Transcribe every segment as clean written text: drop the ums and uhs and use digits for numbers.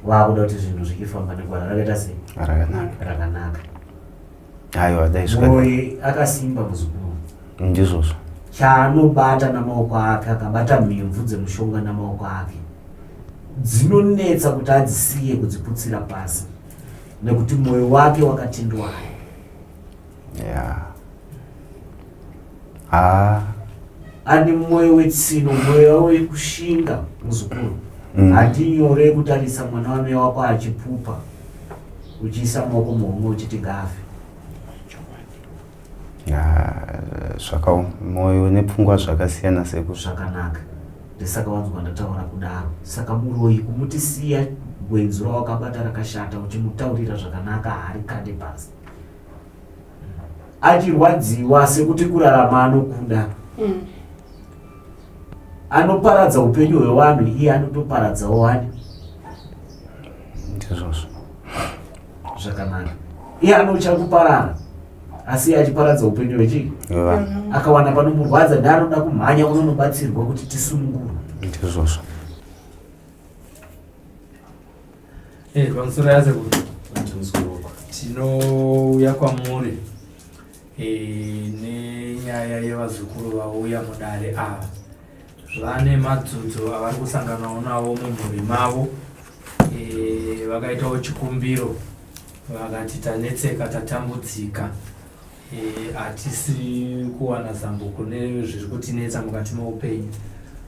Vakuda kuti zvinhu zvichifamba negwara rakaita sei? Rakanaka. Rakanaka. Aiwa, dai zvikadai. Muroyi akasimba muzukuru. Ndizvozvo. Chaanobata namaoko ake, akabata mhimvu dzemushonga namaoko ake, dzinonetsa kuti adzisiye kudziputsira pasi nekuti mwoyo wake wakatendwara. Yeah. Ah. Ane mwoyo wetsino, mwoyo wekushinga muzukuru. Handi nyore kutarisa mwana wamai wako achipupa uchiisa maoko muhomwe uchiti ngaafe. Ya, zvakaoma. Mwoyo nepfungwa zvakasiyana sekuru. Zvakanaka, ndesaka wanzwa ndataura kudaro. Saka muroyi kumuti siya gwenzi rawakabata rakashata, uchimutaurira zvakanaka, haarikande pasi achirwadziwa sekuti kurarama anokuda. Anoparadza upenyu hwevanhu, iye anotoparadzawo wani. Ndizvozvo. Zvakanaka, iye anotya kuparara asi iye achiparadza upenyu hwechii? Hwevanhu. Akawana panomurwadza ndaanoda kumhanya unonobatsirwa kuti tisunungurwe. Ndizvozvo. Pamusoro yasekuru, tinouya kwamuri nenyaya yevazukuru vauya mudare ava. Vane madzudzo avari kusanganawo nawo mumhuri mavo. Vakaitawo chikumbiro vakati tanetseka, tatambudzika, hatisi kuwana zambuko nezviri kutinetsa mukati meupenyu.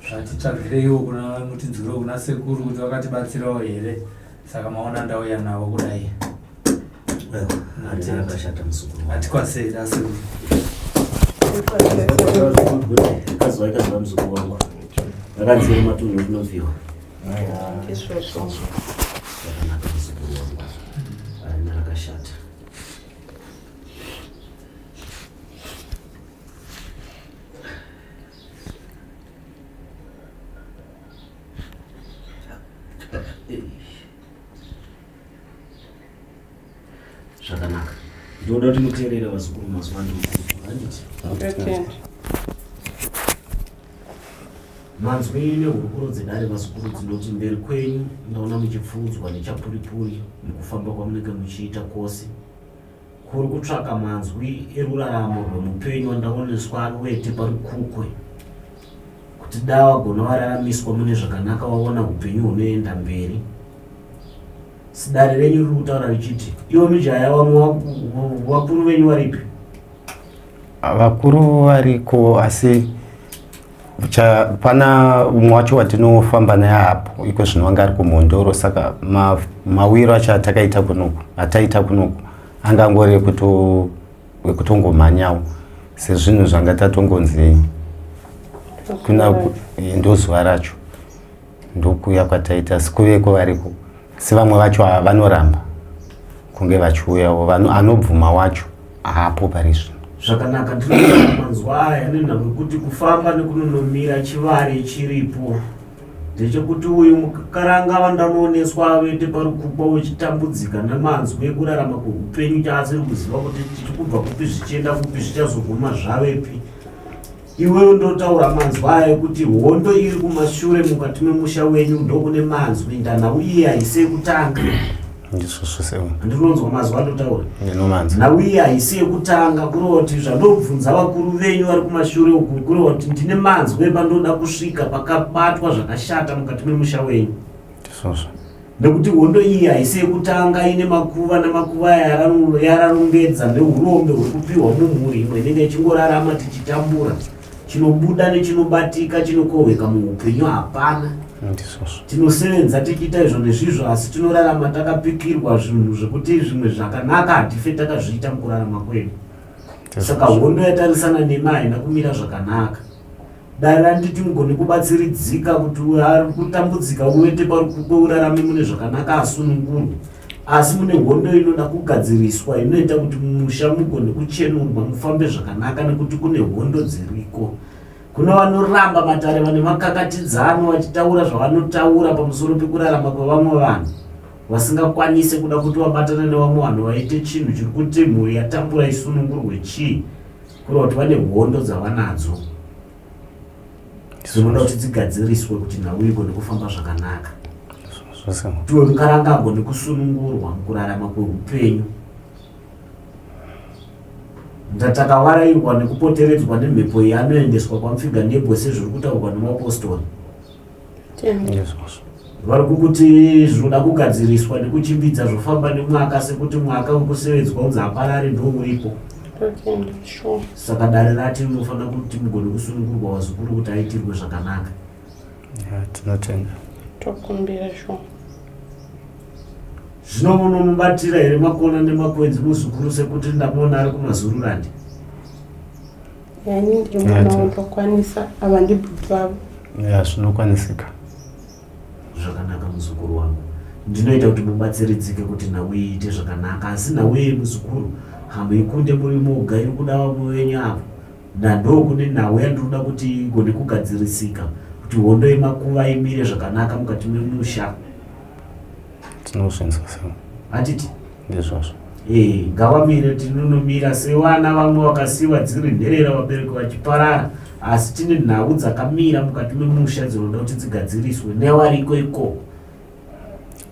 Zvatitsvagireiwo kuna mutinzwirewo kuna sekuru kuti vakatibatsirawo here. Saka maona ndauya navo kudai. Handina akashata, muzukuru. Hatikwasei dasekuru. Kazuva ikazuva, muzukuru wangu, rakanzira matunhu rinobviwa. Izvozvo. Zvakanaka, muzukuru wangu, harina rakashata. Zvakanaka, ndinoda kuti muteerere vazukuru mazuva andinokurukura, handiti? Totenda. Manzwi nehurukuro dzedare, vazukuru, dzinoti mberi kwenyu ndaona muchipfuudzwa nechapuripuri mukufamba kwamunenge muchiita kwose kuri kutsvaka manzwi eruraramo rwemupenyu wandaoneswa arwete parukukwe kuti da wagona wararamiswa mune zvakanaka, waona upenyu hunoenda mberi. Sidare renyu riri kutaura richiti ivo mijaya vamwe vakuru venyu varipi? Vakuru variko, asi pana umwe wacho watinofamba naye apo iko zvino anga ari kuMhondoro. Saka mawiro acho atakaita kunoku, ataita kunoku, angangori ekutongomhanyawo sezvinhu zvanga tatongonzi kuna ndozuva racho ndokuuya kwataita. Asi kuveko variko, asi vamwe vacho vanoramba kunge vachiuyawo. Anobvuma wacho haapo pari zvino. Zvakanaka, ndinoona manzwa aya nenhau yekuti kufamba nekunonomira chivari chiripo ndechekuti uyu mukaranga vandanooneswa avete parukukwa uchitambudzika nemanzwi ekurarama kweupenyu chaasiri kuziva kuti tiri kubva kupi, zvichienda kupi, zvichazoguma zvavepi. Iwewe ndotaura manzwi aya ekuti hondo iri kumashure mukati memusha wenyu, ndokune manzwi ndanhau iyi haisi yekutanga. Ndizvozvo sewo. Ndinonzwa mazwi andotaura. Ndinomanzwa. Nhau iyi haisi yekutanga, kureva kuti zvandobvunza vakuru venyu vari kumashure uku, kureva kuti ndine manzwi epandoda kusvika pakabatwa zvakashata mukati memusha wenyu. Ndizvozvo. Nekuti hondo iyi haisi yekutanga, ine makuva namakuva yararongedza neurombe huri kupiwa mumhuri imwe inenge ichingorarama tichitambura. Chinobuda nechinobatika, chinokohweka muupenyu hapana. Ndizvozvo. Tinosevenza tichiita izvo nezvizvo, asi tinorarama takapikirwa zvinhu zvekuti zvimwe zvakanaka hatife takazviita mukurarama kwedu. Saka hondo yatarisana nemi haina kumira zvakanaka. Dai randiti mugone kubatsiridzika kuti ari kutambudzika uete parukukwe urarame mune zvakanaka, asunungurwe. Asi mune hondo inoda kugadziriswa inoita kuti musha mugone kuchenurwa, mufambe zvakanaka, nekuti kune hondo dziriko. Kune vanoramba matare, vane makakatidzano vachitaura zvavanotaura pamusoro pekurarama kwevamwe vanhu, vasingakwanisi kuda kuti vabatane nevamwe vanhu vaite chinhu chiri kuti mhuri yatambura isunungurwe. Chii? Kureva kuti vane hondo dzavanadzo dzinoda kuti dzigadziriswe kuti nhau igone kufamba zvakanaka. Zvose. Kuti wemukaranga agone kusunungurwa mukurarama kweupenyu. Ndatakavarairwa nekupoteredzwa nemhepo iyi anoendeswa kwamupfiga nebwe sezviri kutaurwa nemapostori. Ndizvozvo. Vari kukuti zvinoda kugadziriswa nekuchimbidza zvofamba nemwaka sekuti mwaka wekusevedzwa unzi haparari ndouripo. Totenda sure. Saka dare rati rinofanira kuti mugone kusunungurwa vazukuru kuti aitirwe zvakanaka. Ya, tinotenda. Tokumbira sure. Zvino munomubatira here makona nemakwenzi muzukuru sekuti ndamuona ari kumazururandi? Yani ndiri mwana wondokwanisa ava ndibhuti vavo. Ya, zvinokwanisika. Zvakanaka muzukuru wangu. Ndinoita kuti mubatsiridzike kuti nhau iyi iite zvakanaka asi nhau iyi muzukuru hamuikunde muri moga iri kuda vamwe venyu avo. Ndandokune nhau yandinoda kuti igone kugadzirisika kuti hondo yemakuva imire zvakanaka mukati memusha. Tinozvinzwa sei? Hatiti? Ndizvozvo. Eh, ngavamire tinonomira sevana vamwe vakasiwa dziri nherera vabereki vachiparara asi tine nhau dzakamira mukati memusha dzinoda kuti dzigadziriswe nevariko ikoko.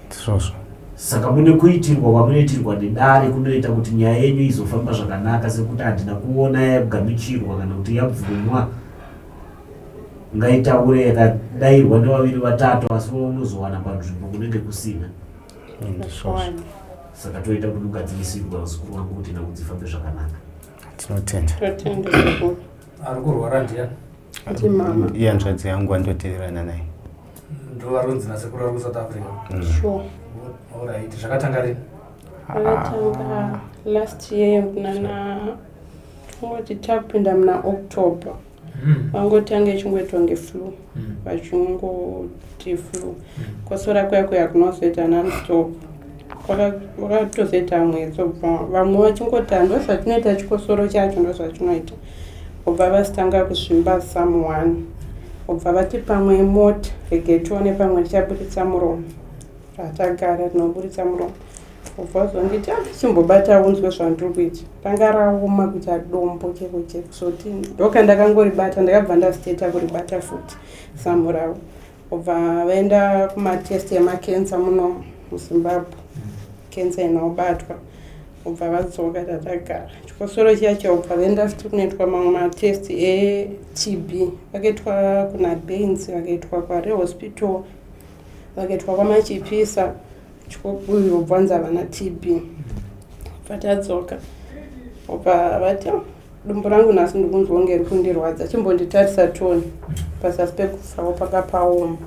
Ndizvozvo. Saka mune kuitirwa kwamunoitirwa nedare kunoita kuti nyaya yenyu izofamba zvakanaka sekuti handina kuona yagamichirwa kana kuti yabvumwa ngaitaure yakadairwa nevaviri vatatu asi unozowana panzvimbo kunenge kusina. Ndizvozvo. Saka toita kuti mugadzirisirwe vazukuru vangu kuti nhau dzifambe zvakanaka. Tinotenda. Totenda sekuru. Ari kurwara ndiani? Ndimama. Iye hanzvadzi yangu andoteerana naye. Ndovarunzi nasekuru vari kuSouth Africa. Sure. Alright, zvakatanga rini? Zvakatanga last year kunana tongoti takupinda muna October. Vangotanga ichingoitwa ngeflu. Vachingoti flu. Kosora kuya kuya kunozoita non-stop. Wakatozoita mwedzi ubva vamwe vachingoti ndozvatinoita chikosoro chacho ndozvachinoita. Ubva vasitanga kuzvimba someone. Ubva vati pamwe mota rege tione pamwe tichaburitsa muromo. Ratagara tinoburitsa muromo. Ubva wazonditi ah chimbobata unzwe zvandiri kuita. Ranga raoma kuita dombo cheko cheko. Zoti ndokandakangoribata ndakabva ndaziteta kuribata futi zamu ravo. Ubva vaenda kumatest emakensa muno muZimbabwe. Kensa inobatwa. Ubva vadzoka tatagara. Chikosoro chiya chiya ubva vaenda futi kunoitwa mamwe matest eTB. Vakaitwa kuna Baines, vakaitwa kwaRe Hospital, vakaitwa kwaMachipisa. Uyu ubva wanzi havana TB. Ubva tadzoka. Ubva vati "Ah, dumbu rangu nhasi ndikunzwa kunge riri kundirwadza chimbonditarisa toni pazasi pekufawo pakapaoma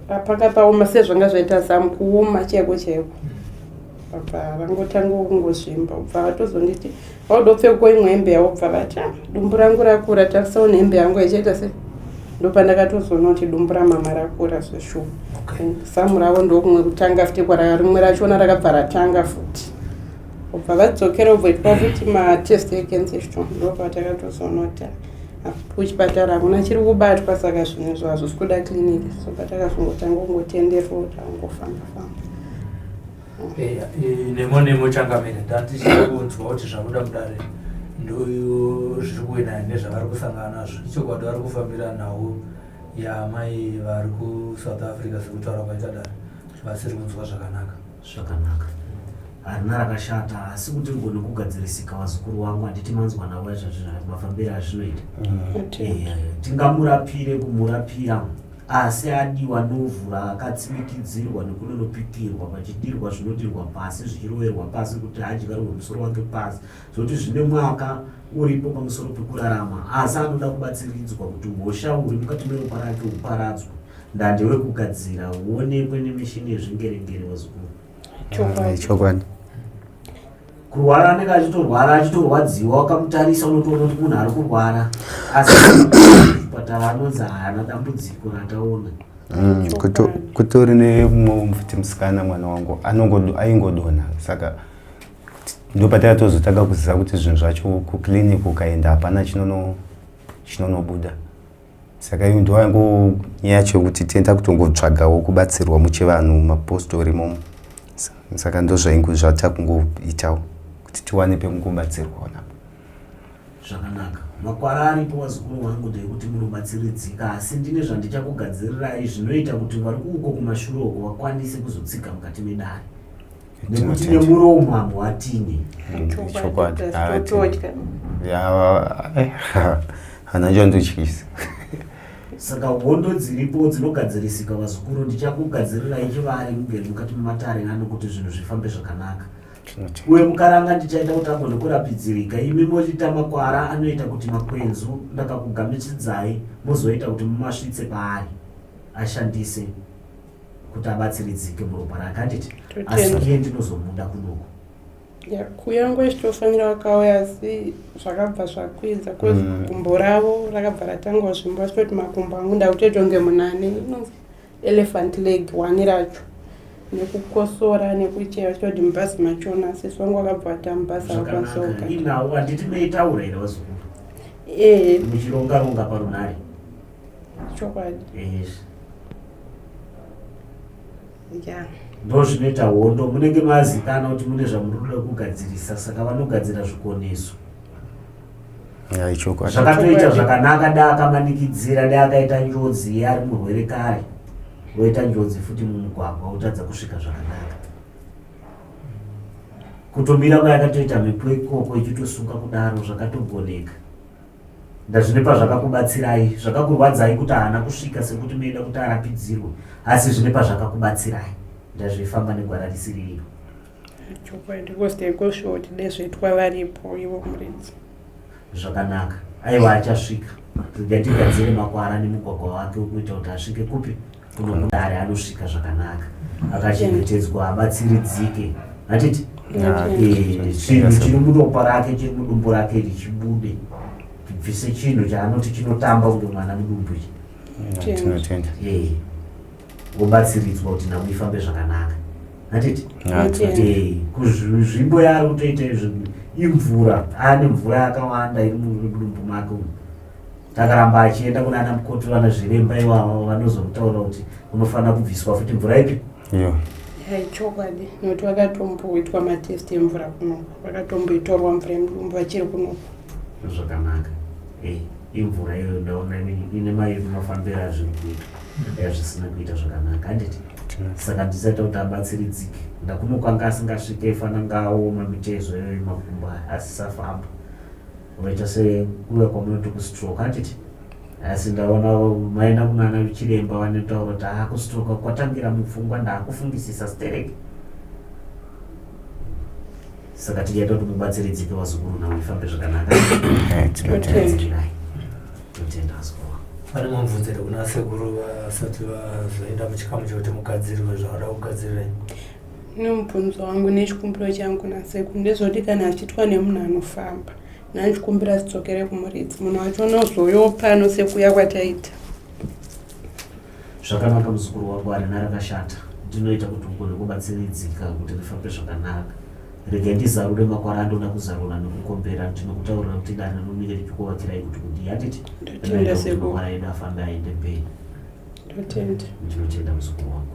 pakapaoma sezvanga zvaita zamu kuoma chaiko chaiko bva vangotanga kungozvimba ubva vatozonditi vauda kupfekwa imwe hembe yavo bva vati "Ah, dumbu rangu rakura tarisawo nehembe yangu ichaita se ndopandakatozoona kuti dumbu ramama rakura zveshuwa. Okay. Zamu ravo ndokumwe kutanga futi kwara rimwe rachona rakabva ratanga futi. Ubva vadzokera ubva itwa futi matest ecancer chito ndopatakatozoona kuti kuchipatara hakuna chiri kubatwa saka zvinhu izvo hazvisi kuda clinic so patakazongotanga kungotenderwa kuti angofamba famba. Eya, nemo nemo changamire ndandichida kunzwa kuti zvabuda mudare ndoyo zviri kuenda nezvavari kusangana nazvo ichokwadi vari kufambira nhau yamai vari kuSouth Africa sekutaura kwaita dare vasiri kunzwa zvakanaka. Zvakanaka. Harina rakashata asi kuti rigone kugadzirisika vazukuru vangu handiti manzwa navo mafambiro azvinoita. Tingamurapire kumurapira asi adiwa novhura akatsimikidzirwa nekunonopikirwa pachidirwa zvinodirwa pasi zvichiroverwa pasi kuti adyarwe musoro wake pasi zvoti zvine mwaka uripo pamusoro pekurarama asi anoda kubatsiridzwa kuti hosha huri mukati meropa rake huparadzwe ndandewekugadzira huonekwe nemishini yezvingerengere vazukuru. Chokwadi. Kurwara anenge achitorwara achitorwadziwa wakamutarisa unotoona kuti munhu ari kurwara asi chipatara anonzi haana dambudziko rataona. Kutori nemumwe futi musikana mwana wangu aingodonha saka ndopatakatozotanga kuziva kuti zvinhu zvacho kuclinic ukaenda hapana chinonobuda. Saka iyo ndoyangu nyaya yacho yekuti tienda kutongotsvagawo kubatsirwa muchivanhu mapostori imomo. Saka ndozvaingu zvatakungoitawo kuti tiwane pekungobatsirwawo napo. Zvakanaka. Makwara aripo vazukuru vangu ndeyekuti munobatsiridzika asi ndine zvandichakugadzirirai zvinoita kuti vari kuuko kumashure uko vakwanise kuzotsiga mukati medare nekuti nemuromo hamuwatine. Chokwadi hana chandotyisa. Saka hondo dziripo dzinogadzirisika vazukuru ndichakugadzirirai chivari mugere mukati mematare ano kuti zvinhu zvifambe zvakanaka. Uye mukaranga ndichaita kuti agone kurapidzirika, imi mochiita makwara anoita kuti makwenzu ndakakugamichidzai mozoita kuti mumasvitse paari ashandise kuti abatsiridzike muropa rake handiti asi iye ndinozomuda kunoku Kuyange chitofanira vakauya asi zvakabva zvakwidza cause mm. gumbo ravo rakabva ratanga kuzvimba vachitoti makumbo angu ndakutoitwa kunge munhu ane inonzi elephant leg one racho nekukosora nekuchera vachitoti mubhazi machona sisi vangu vakabva vati mubhazi avakwanisa kugara inhau handiti meitaura here vazukuru ee muchirongaronga parunhare chokwadi ya ndozvinoita hondo munenge mazikana kuti mune zvamuri kuda kugadzirisa saka vanogadzira zvikoneso zvakatoita zvakanaka da akamanikidzira da akaita njodzi iye ari murwere kare voita njodzi futi mumugwagwa wotadza kusvika zvakanaka kutomira kwayakatoita mhepo ikoko ichitosunga kudaro zvakatogoneka Ndazvine pazvakakubatsirai zvakakurwadzai kuti haana kusvika sekuti maida kuti arapidzirwe asi zvine pazvakakubatsirai ndazvifamba negwara risiri iro. Chokwadi because taikoshuwa kuti dai zvaitwa varipo ivo muridzi. Zvakanaka aiwa achasvika rega tigadzire makwara nemugwagwa wake wekuita kuti asvike kupi kuno kudare anosvika zvakanaka akachengetedzwa abatsiridzike hatiti eh, chinhu chiri muropa rake chiri mudumbu rake richibude tibvise chinhu chaanoti chinotamba kunge mwana mudumbu ichi eh, wobatsiridzwa kuti nhau ifambe zvakanaka hatiti eh, kuzvimbo yaari kutoita izvo imvura ane mvura yakawanda iri mudumbu make umu Takaramba achienda kuna ana mukoti vana zviremba iwavo vanozomutaura kuti unofanira kubviswa futi mvura ipi? Iyo. Hey, chokwadi nokuti vakatomboitwa matest emvura kuno vakatomboitorwa mvura yemudumbu vachiri kuno zvakanaka hey, imvura iyoyo ndaona ine mafambiro azviri kuita yazvisina kuita zvakanaka handiti saka ndisaita kuti abatsiridzike ndakuno kwanga asingasvike fana ngaoma mitezo iyoyo makumbo asisafamba Unoita sekuya kwamunoti kustroke handiti? Asi ndaona maenda kunana chiremba vanotaura kuti haa kustroke kwatangira mupfungwa ndaakufungisisa stereki. Saka tichaita kuti mubatsiridzike vazukuru navo ifambe zvakanaka. Totenda vazukuru. Pane mubvunzo here kuna sekuru vasati vazoenda muchikamu chekuti mugadzirirwe zvavada kugadzirira? Nemubvunzo wangu nechikumbiro changu nasekuru ndezvekuti kana achiitwa nemunhu anofamba nandikumbira sidzokere kumuridzi munhu wacho unozouyawo pano sekuya kwataita. Zvakanaka muzukuru wangu harina rakashata ndinoita kuti ugone kubatsiridzika kuti rifambe zvakanaka regai ndizarure makwara andoda kuzarura nekukombera ndinokutaurira kuti dare rinomire richikuvakirai kuti kudii handiti Ndotenda sekuru. makwara edu afambe aende mberi Ndotenda. ndinotenda muzukuru wangu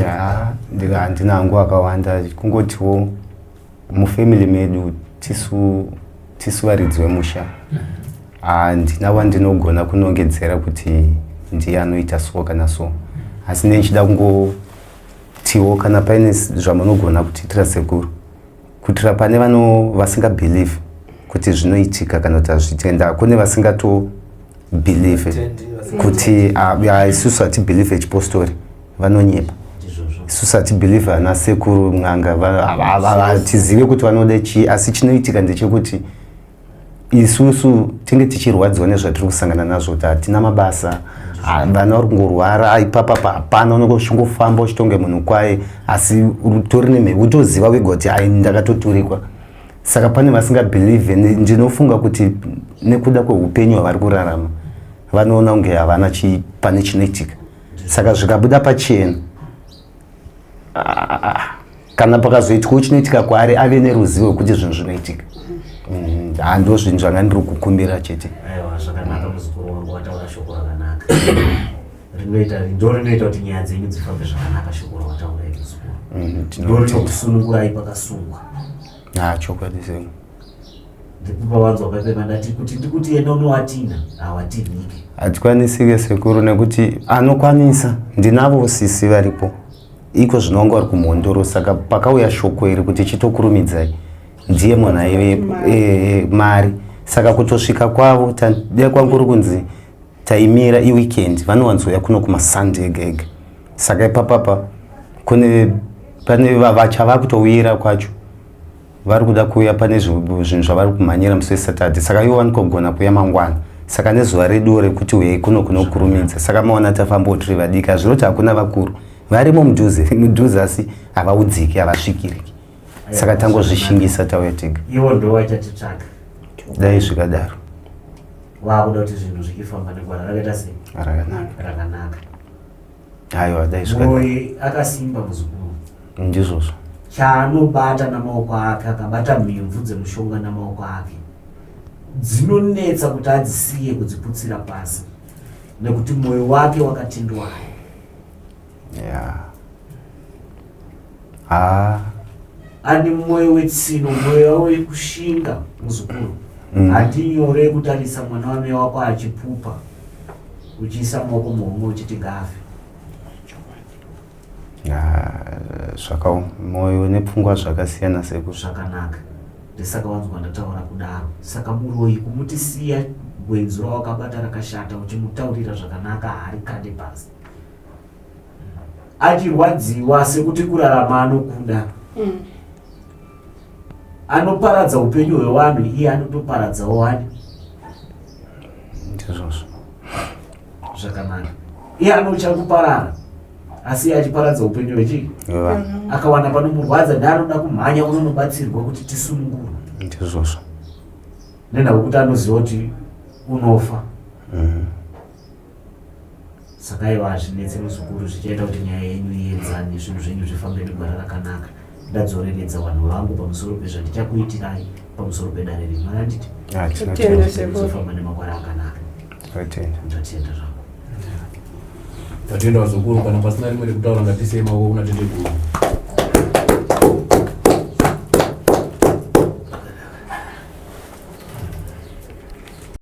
Ya, handina hangu akawanda kungotiwo mufamily medu tisu tisu varidzi vemusha handina wandinogona kunongedzera kuti ndiye anoita so kana so asi ndichida kungotiwo kana paine zvamunogona kutiitira sekuru kuitira pane vano vasingabelieve kuti zvinoitika kana kuti hazvitenda kune vasingatobelieve kuti ah, isusu hatibelieve chipostori vanonyepa isusu hatibelieve ana sekuru n'anga hatizive kuti vanoda chii asi chinoitika ndechekuti isusu tinge tichirwadziwa nezvatiri kusangana nazvo kuti hatina mabasa vana vari kungorwara ipapapa hapana unenge uchingofamba uchitonge munhu kwaye asi utori nemhepo utoziva wega kuti ai ndakatoturikwa saka pane vasingabhilivhe ndinofunga kuti nekuda kweupenyu hwavari kurarama vanoona kunge havana pane chinoitika saka zvikabuda pachena kana pakazoitwawo chinoitika kwaari ave neruzivo rwekuti zvinhu zvinoitika mm, hando zvinhu zvanga ndiri kukumbira chete aiwa zvakanaka muzukuru wangu wataura shoko rakanaka rinoita ndo rinoita kuti nyaya dzenyu dzifambe zvakanaka shoko rawataura iri muzukuru mm, ndo rinokusunungurai pakasungwa ah, chokwadi semu Ndikupa wanzwa paipepa ndati kuti ndikuti enda unowatinha hawatinhike. Hatikwanisike sekuru nekuti anokwanisa ndinavo sisi varipo iko zvino vanga vari kumhondoro saka pakauya shoko iri kuti chitokurumidzai ndiye munhu aive eh, mari saka kutosvika kwavo dai kwangu kuri kunzi taimira iweekend vanowanzouya kuno kumasunday ega ega saka ipapapa kune pane vacha vakutouyira kwacho vari kuda kuuya pane zvinhu zvavari kumhanyira musi wesaturday saka ivo vanokogona kuuya mangwana saka nezuva reduwo rekuti uyai kuno kunokurumidza saka maona tafambawo tiri vadiki hazviro kuti hakuna vakuru varimo mudhuze mudhuze asi havaudziki havasvikiriki saka tangozvishingisa tauya tega ivo ndo vachatitsvaga dai zvikadaro vakuda kuti zvinhu zvichifamba negwara rakaita sei rakanaka rakanaka aiwa dai zvikadaro muroyi akasimba muzukuru ndizvozvo chaanobata namaoko ake akabata mhimvu dzemushonga namaoko ake dzinonetsa kuti adzisiye kudziputsira pasi nekuti mwoyo wake wakatendwara ya haa ane mwoyo wetsino mwoyo wekushinga muzukuru handinyore kutarisa mwana wamai wako achipupa uchiisa maoko muhomwe uchiti ngaafe Zvakaoma mwoyo nepfungwa zvakasiyana sekuru. Zvakanaka ndesaka wanzwa ndataura kudaro saka muroyi kumuti siya gwenzi rawakabata rakashata uchimutaurira zvakanaka haarikande pasi achirwadziwa sekuti kurarama anokuda Anoparadza upenyu hwevanhu iye anotoparadzawo wani. Ndizvozvo. Zvakanaka. Iye anotya kuparara asi iye achiparadza upenyu hwechii? Hwevanhu. Akawana panomurwadza ndaanoda kumhanya unonobatsirwa kuti tisunungurwe. Ndizvozvo. Nenhau yekuti anoziva kuti unofa. Saka aiwa hazvinetse muzukuru zvichaita kuti nyaya yenyu ienzane zvinhu zvenyu zvifambe negwara rakanaka. Ndadzoreredza vanhu vangu pamusoro pezvandichakuitirai pamusoro pedare rino handiti? Ah, Tinotenda tinotenda. sekuru. Muzofamba nemagwara akanaka. Tinotenda. Ndatenda zvangu. Tatenda vazukuru kana pasina rimwe rekutaura ngatisei maoko kuna tete guru.